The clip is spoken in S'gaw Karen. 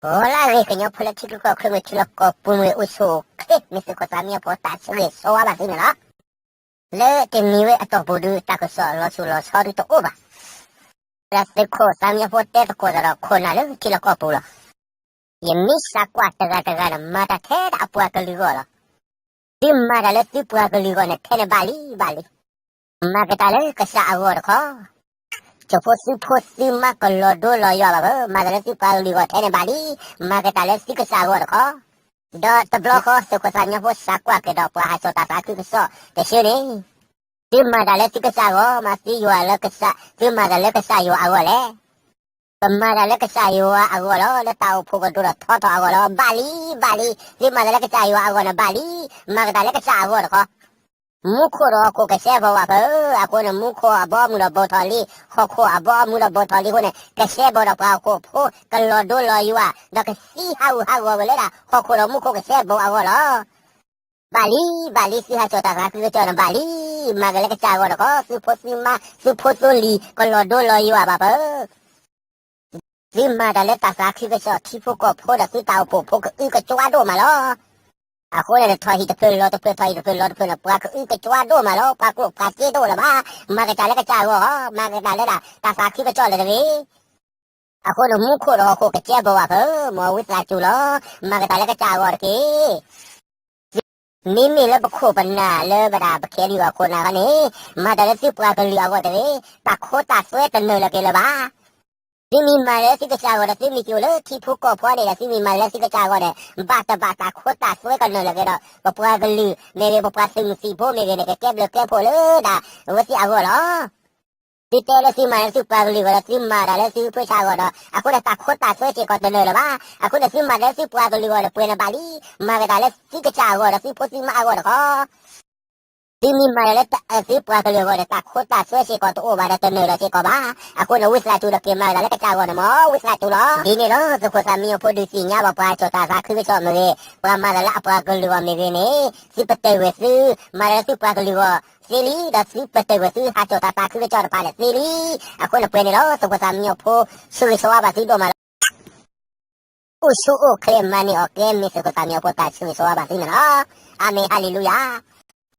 ဂီၤလၢအဂ့ၤ ကညီဖိလၢထံချၢကီၢ်ချၢမ့ၢ်ဂ့ၤ ထံလီၢ်ကီၢ်ပူၤမ့ၢ်ဂ့ၤ အိၣ်ဆူၣ်အိၣ်ချ့ မ့ၢ်သုးခိၣ်သးမံညီဖိတၢ်ဆၢဂ့ၤဆၢဝါဘၣ်သုန့ၣ်လီၤ. လၢတနံၤဝဲအတီၢ်ပူၤဒုး တၢ်ကစီၣ်လီၤဆူၣ်လီၤဆီဒုးတအိၣ်ဘၣ်. ဝဲဒၣ်သုးခိၣ်သးမံညီဖိတဲသကိးသးဒီးခိၣ်နၢ်လၢထံလီၢ်ကီၢ်ပူၤလီၤ. ယမ့ၢ်သံကွၢ်တဂၤတဂၤန့ၣ် မၤတၢ်ထဲဒၣ်အပှၤကလုာ်အဂီၢ်လီၤ. သုမၤတၢ်လၢသုပှၤကလုာ်အဂီၢ်န့ၣ် ထဲန့ၣ်ဘၣ်လံဘၣ်လံ. မၤက့ၤတၢ်လၢကစၢ်အဂီၢ်တခီ ကၠိဖိသုဖိသုမါကလီၤဒိလီၤယွၤဘၣ်ဖၢ, မၤတၢ်လၢသုပှၤကလုာ်အဂီၢ်ထဲန့ၣ်ဘၣ်လံ, မၤက့ၤတၢ်လၢသုကစၢ်အဂီၢ်တခီ. ဒီးတဘျီဃီ သုးခိၣ်သးမံညီဖိသံကွၢ်က့ၤဒီးပှၤဟးဆှဲးတၢ်သးခုကစီၣ်တဆၢန့ၣ်, သုမၤတၢ်လၢသုကစၢ်အဂီၢ်မး, သုယွၤလၢကစၢ်, သုမၤတၢ်လၢကစၢ်ယွၤအဂီၢ်လဲၣ်. ပမၤတၢ်လၢကစၢ်ယွၤအဂီၢ်လီၤ, လၢတၢ်အိၣ်ဖှိၣ်ကဒိၣ်ထီၣ်ထီထီၣ်အဂီၢ်လီၤ, ဘၣ်လံ, ဘၣ်လံ, သုမၤတၢ်လၢကစၢ်ယွၤအဂီၢ်န့ၣ်ဘၣ်လံ, မၤက့ၤတၢ်လၢကစၢ်အဂီၢ်တခီ. မူခိၣ်ဒီးဟီၣ်ခိၣ်ကစဲဘူးဘၣ်ဖၢ, အဃိန့ၣ် မူခိၣ်အဘီအမုၢ်ဒီးဘူးထီၣ်လံ, ဟီၣ်ခိၣ်အဘီအမုၢ်ဒီးဘူးထီၣ်လံအဃိန့ၣ်, ကစဲဘူးဒီးပှၤဟီၣ်ခိၣ်ဖိ, ကလီၤဒိလီၤယွၤ, ဒီးကသံဟးဂူာ်ဟးဂီၤဝဲလၢဒၣ် ဟီၣ်ခိၣ်ဒီးမူခိၣ်ကစဲဘူးအဂီၢ်လီၤ. ဘၣ်လံ, ဘၣ်လံ, သုဟးဆှဲးတၢ်သးခုကစီၣ်န့ၣ်ဘၣ်လံ, မၤက့ၤလၢကစၢ်အဂီၢ်တခီ, သုဖိသုမါ, သုဖိသုလံၤ, ကလီၤဒိလီၤယွၤဘၣ်ဖၢ. သုမၤတၢ်လၢတၢ်သးခုကစီၣ် ထံဖိကီၢ်ဖိဒီးသုတၢ်အိၣ်ဖှိၣ်ဖိကအုကစွါဒိၣ်မးလီၤ. အဃိန့ၣ် ထီၣ်ဟံၣ်တဖျၢၣ်လီၤတဖျၢၣ် ထီၣ်ဟံၣ်တဖျၢၣ်လီၤတဖျၢၣ်န့ၣ် ပှၤကအုကစွါဒိၣ်မးလီၤ, ပှၤကျိၣ်ပှၤစ့တအိၣ်လၢၤဘၣ်. မၤက့ၤတၢ်လၢကစၢ်အဂီၢ်, မၤက့ၤတၢ်လၢဒၣ်တၢ်သးခုကစီၣ်လၢတဂ့ၤ. အဃိန့ၣ် မူခိၣ်ဒီးဟီၣ်ခိၣ်ကစဲဘူးဘၣ်ဖၢ, မ်ဝံသးစူၤလီၤ, မၤက့ၤတၢ်လၢကစၢ်အဂီၢ်တက့ၢ်. မ့မ့ၢ်လၢပခိၣ်ပနၢ်လၢပဒၣ်ပခဲလံအခိၣ်နၢ်ခီန့ၣ်, မၤတၢ်လၢသုပှၤကလုာ်အဂီၢ်တဂ့ၤ, တၢ်ခိတၢ်သွဲတနၢၤလၢၤက့ၤလၢၤဘၣ်. သုမ့ၢ်မၤလၢသုကစၢ်အဂီၢ်ဒီး သုမ့ၢ်က့ၤအိၣ်လၢထံဖိကီၢ်ဖိန့ၣ်ဒီး သုမ့ၢ်မၤလၢသုကစၢ်အဂီၢ်န့ၣ်, ဘၣ်တဘၣ်တၢ်ခိတၢ်သွဲကနၢၤလၢၤက့ၤဒီး ပပှၤကလုာ်မ့ၢ်ဂ့ၤ ပပှၤသုးမုၢ်သံၣ်ဘိမ့ၢ်ဂ့ၤန့ၣ် ကကဲဘျုးကဲဖှိၣ်လၢဒၣ်အဝဲသ့ၣ်အဂီၢ်လီၤ. သုတဲလၢသုမၤလၢသုပှၤကလုာ်အဂီၢ်ဒီး သုမၤတၢ်လၢသုဖုဆၣ်အဂီၢ်ဒီး အဃိန့ၣ် တၢ်ခိတၢ်သွဲစ့ၢ်ကီးတနၢၤလၢၤဘၣ်. အဃိန့ၣ် သုမၤတၢ်လၢသုပှၤကလုာ်အဂီၢ်ဒီး ပှဲၤန့ၣ်ဘၣ်လံ, မၤက့ၤတၢ်လၢသုကစၢ်အဂီၢ်ဒီး သုဖိသုမါအဂီၢ်တခီ. သုမ့ၢ်မၤတၢ်လၢသုပှၤကလုာ်အဂီၢ်ဒီး တၢ်ခိတၢ်သွဲစ့ၢ်ကီးတအိၣ်ဘၣ်ဒီးတနၢၤလၢၤစ့ၢ်ကီးဘၣ်. အဃိန့ၣ် ဝံသးစူၤဒီးက့ၤမၤက့ၤတၢ်လၢကစၢ်အဂီၢ်န့ၣ် မ်ဝံသးစူၤလီၤ. ဒ်န့ၣ်လီၤ သုးခိၣ်သးမံညီဖိဒုးသ့ၣ်ညါဘၣ်ပှၤ ကၠီၣ်တၢ်သးခုကစီၣ်မ့ၢ်ဂ့ၤ, ပှၤမၤတၢ်လၢအပှၤကလုာ်အဂီၢ်မ့ၢ်ဂ့ၤန့ၣ်, သုပတၢၢ်ကွံာ်သု, မၤတၢ်လၢသုပှၤကလုာ်အဂီၢ်သ့လံ, ဒီးသုပတၢၢ်ကွံာ်သုဟးကၠီၣ်တၢ်သးခုကစီၣ်တဖၣ်န့ၣ်သ့လံ. အဃိန့ၣ်ပှဲၤန့ၣ်လီၤ သုးခိၣ်သးမံညီဖိ, ဆၢဂ့ၤဆၢဝါဘၣ်သုဒိၣ်မးလီၤ. အိၣ်ဆူၣ်အိၣ်ချ့မၤန့ၢ်အီၣ်ကဲ မ့ၢ်သုးခိၣ်သးမံညီဖိတၢ်ဆၢဂ့ၤဆၢဝါဘၣ်သုန့ၣ်လီၤ. အၤမ့ၣ် ဟါလ့လူယၤ.